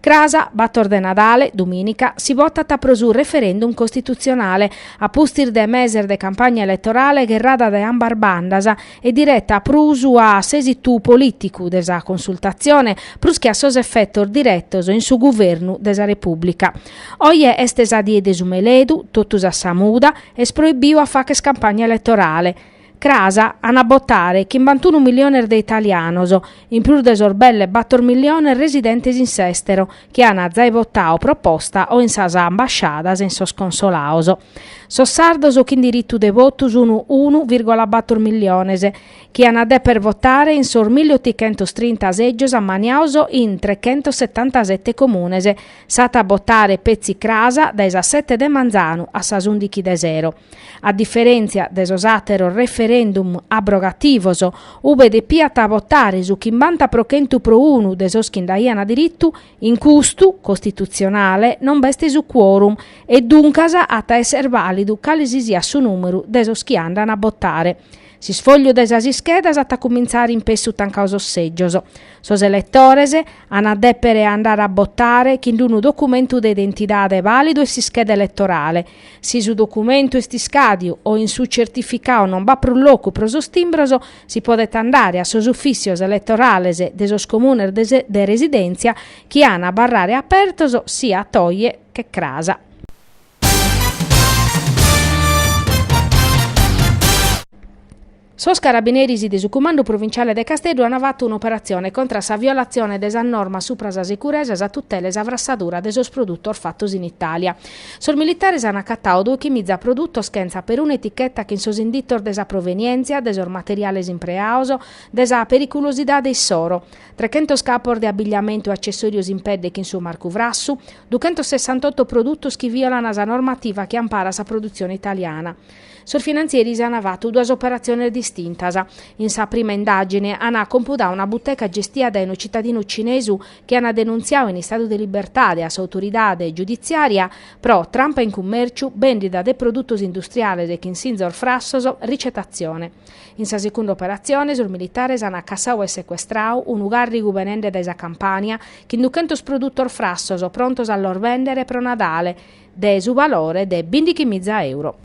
Cras, bator de Nadale, dumìnica, si votat pro su referendum costitutzionale, a pustis de meses de campagna eletorale gherrada dae ambas bandas e direta prus a s'èsitu polìticu de sa consultatzione prus che a sos efetos diretos in su guvernu de sa Repùblica. Oje est sa die de su meledu, totus a sa muda, est proibiu a fagher campagna eletorale. Cras an a botare chimbantunu milliones de italianos, in prus de sos belle bator milliones residentes in s'èstero, chi an zai votau pro posta o in sas ambasciadas e in sos consolaos. Sos sardos chin diritu de votu sun unu virgola bator milliones, chi an a deper votare in sos milliotichentostrinta sègios ammaniaos in trechentosetantasete comunes. S'at a botare petzi cras dae sas sete de manzanu a sas ùndichi de sero. A diferèntzia de sos àteros referendum abrogativos, ube depiat votare su chimbanta pro chentu pro unu de sos chi nd'aiant diritu, in custu, costitutzionale, non b'est su quorum e duncas at a èssere vàlidu cale si siat su nùmeru de sos chi andant a botare. S'isfògliu de sas ischedas at a cumintzare in pessu tancados sos sègios. Sos eletores an a dèpere andare a botare chin unu documentu de identidade vàlidu e s'ischeda eletorale. Si su documentu est iscàdiu o in su certificadu non b'at prus locu pro sos timbros, si podet andare a sos ufìssios eletorales de sos comunes de residèntzia chi an a abarrare apertos siat oje che cras. Sos carabineris de su Cumandu Provinciale de Casteddu ant fatu un'operatzione contra a sa violatzione de sas normas supra sa sicuresa, sa tutela e sa frassadura de sos produtos fatos in Itàlia. Sos militares ant acatadu doichimiza produtos chentza peruna eticheta chin sos inditos de sa provenièntzia de sos materiales impreados, de sa periculosidade issoro, trechentos capos de abbigliamentu e accessòrios in pedde chin su marcu frassu, duchentosessantotto produtos chi violan sa normativa chi amparat sa produtzione italiana. Sos finantzieris ant fatu duas operatziones distintas. In sa prima indàgine ant compudadu una buteca gestia dae unu citadinu cinesu chi ant denuntziadu in istadu de libertade a s'autoridade giuditziària pro trampa in cummèrciu, bèndida de produtos industriales chin sinzos frassos, ricetatzione. In sa segunda operatzione sos militares ant cassadu e secuestradu unu càrrigu benende dae sa Campània chin duchentos produtos frassos prontos a los bèndere pro Nadale, de su valore de bindichimiza euro.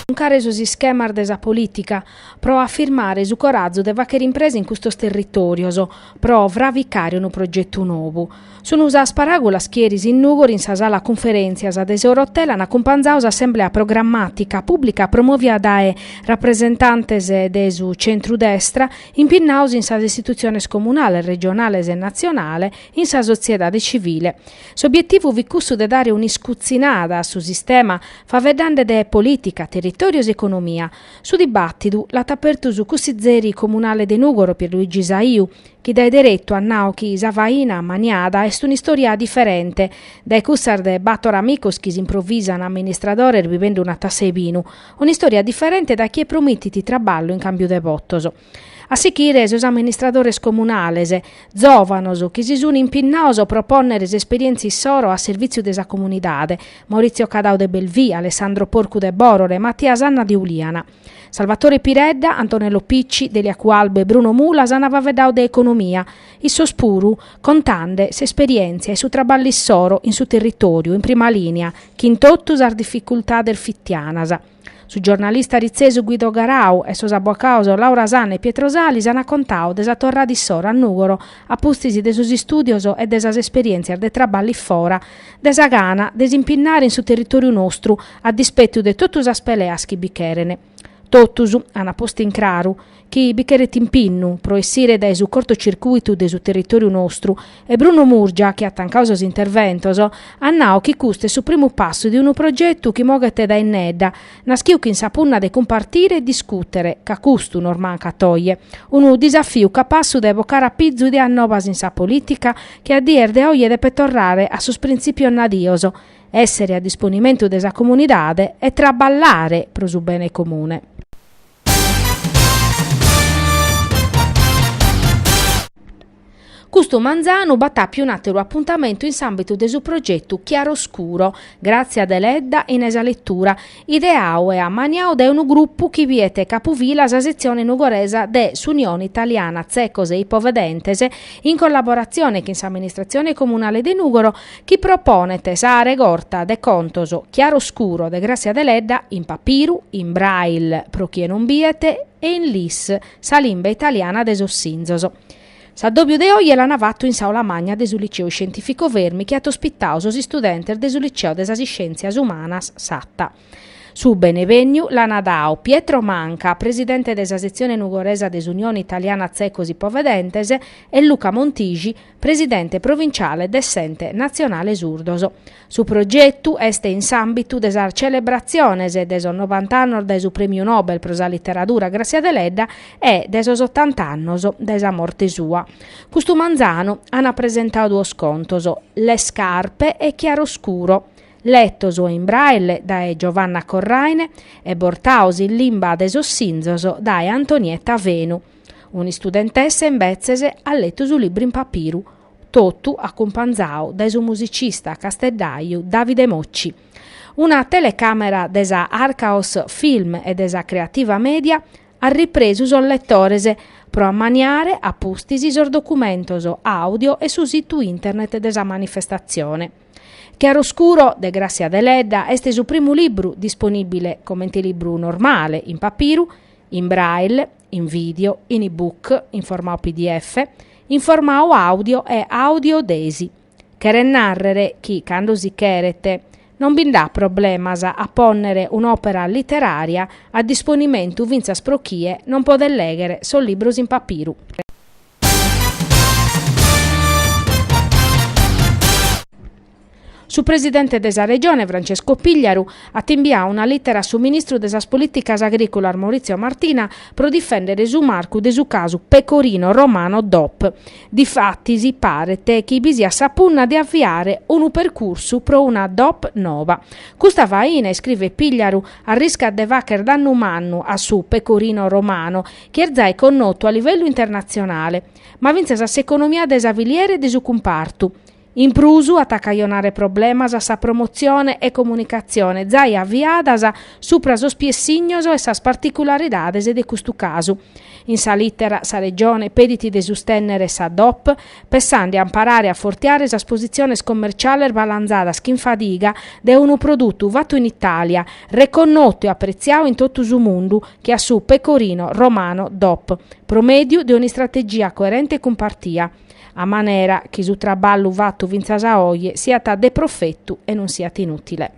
Truncare sos ischemas de sa polìtica pro afirmare su corazu de fàghere impresa in custos territòrios, pro fravicare unu progetu nou. Sunu sas paràgulas chi eris in Nùgoro in sa sala cunferèntzias de s'Eurohotel an acumpanzadu s'assemblea programmàtica pùblica promòvia dae rapresentantes de su centru-destra impinnados in sas istitutziones comunales, regionales e natzionale, in sa sotziedade civile. S'obietivu fit cussu de dare un'iscutzinada a su sistema faeddende de polìtica, territòrios e economia. Su dibàtidu l'at apertu su cussizeri comunale de Nùgoro Pierluigi Saiu, chi dae deretu at nadu chi sa faina ammaniada est un'istòria diferente dae cussas de bator amicos chi s'improvisan amministradores bibende una tassa 'e binu, Un'istòria diferente dae chie promitit traballu in càmbiu de votos. A sighire sos amministradores comunales, zòvanos chi si sunt impinnados pro pònnere s'esperièntzia issoro a servìtziu de sa comunidade, Maurizio Cadau de Belvì, Alessandro Porcu de Bòrore, Mattia Sanna de Ulìana. Salvatore Piredda, Antonello Picci, Delia Cualbu e Bruno Mulas ant faeddadu de economia, issos puru contende s'esperièntzia e su traballu issoro in su territòriu, in prima lìnia, chin totu sas dificultades fitianas. Su giornalista aritzesu Guido Garau e sos abocados Laura Sanna e Pietro Salis ant contadu de sa torrada issoro a Nùgoro a pustis de sos istùdios e de sas esperièntzias de traballu fora, de sa gana de s'impinnare in su territòriu nostru a dispetu de totu sas peleas chi bi cheren. Totus ant postu in craru chi bi cheret impinnu pro essire dae su cortocircùitu de su territòriu nostru e Bruno Murgia, chi at tancadu sos interventos, at nadu chi custu est su primu passu de unu progetu chi moghet dae innedda, naschidu chin sa punna de cumpartire e discùtere, ca custu nos mancat oje. Unu disafiu capassu de bocare a pizu ideas novas in sa polìtica chi a dies de oje depet torrare a sos printzìpios nadios, èssere a disponimentu de sa comunidade e traballare pro su bene comune. Custu manzanu b'at àpiu un'àteru apuntamentu in s'àmbitu de su progetu Chiaroscuro, Grazia Deledda in sa letura, ideau e ammaniau dae unu grupu chi biet capufila sa setzione nugoresa de s'Unione Italiana Tzecos e Ipovedentes in collaboratzione chin s'amministratzione comunale de Nùgoro chi proponet sa regorta de contos Chiaroscuro de Grassia Deledda in papiru, in braille pro chie non biet e in LIS, sa limba italiana de sos sinzos. S'addòbiu de oje l'ant fatu in s'Aula Magna de su Liceu Iscientìficu Fermi chi at ospitadu sos istudentes de su Liceu de sas Iscièntzias Umanas Satta. Su benevènniu l'ant dadu Pietro Manca, presidente de sa setzione nugoresa de s'Unione Italiana Tzecos Ipovedentes, e Luca Montixi, presidente provinciale de s'Ente Natzionale Surdos. Su progetu est in s'àmbitu de sas celebratziones de sos novant'annos dae su Prèmiu Nobel pro sa literadura Grassia Deledda e de sos otant'annos dae sa morte sua. Custu manzanu ant presentadu duos contos, Le scarpe e Chiaroscuro, letos in braille dae Giovanna Corraine e bortados in limba de sos sinzos dae Antonietta Fenu. Un'istudentessa imbetzes at letu su libru in papiru, totu acumpanzadu dae su musicista casteddaju Davide Mocci. Una telecàmera de sa Arcaos Film e de sa Creativa Media at ripresu sos letores pro ammaniare a pustis sos documentos àudio e su situ internet de sa manifestatzione. Chiaroscuro de Grassia Deledda est su primu libru disponìbile comente libru normale in papiru, in braille, in vìdeo, in ebook, in formadu pdf, in formadu àudio e àudio Daisy. Cheret nàrrere chi, cando si cheret, non bi nd'at problemas a pònnere un'òpera literària a disponimentu fintzas pro chie non podet lèghere sos libros in papiru. Su presidente de sa Regione, Francesco Pigliaru, at imbiadu una lìtera a su ministru de sas Polìticas Agrìculas Maurizio Martina pro difèndere su marcu de su casu Pecorino Romano Dop. Difatis paret chi bi siat sa punna de aviare unu percursu pro una Dop noba. Custa faina, iscrivet Pigliaru, arriscat de fàghere dannu mannu a su Pecorino Romano, chi est zai connotu a livellu internatzionale, ma fintzas a s'economia de sa filiera e de su cumpartu. In prus at a cajonare problemas a sa promotzione e comunicatzione zai aviadas supra sos piessignos e sas particularidades de custu casu. In sa lìtera sa Regione pedit de sustènnere sa Dop, pessande a amparare e afortiare sas positziones commerciales balanzadas chin fadiga de unu produtu fatu in Itàlia, reconnotu e apretziadu in totu su mundu che a su Pecorino Romano Dop, pro mèdiu de un'istrategia coerente e cumpartia. A manera chi su traballu fatu fintzas a oje siat de profetu e non siat inùtile.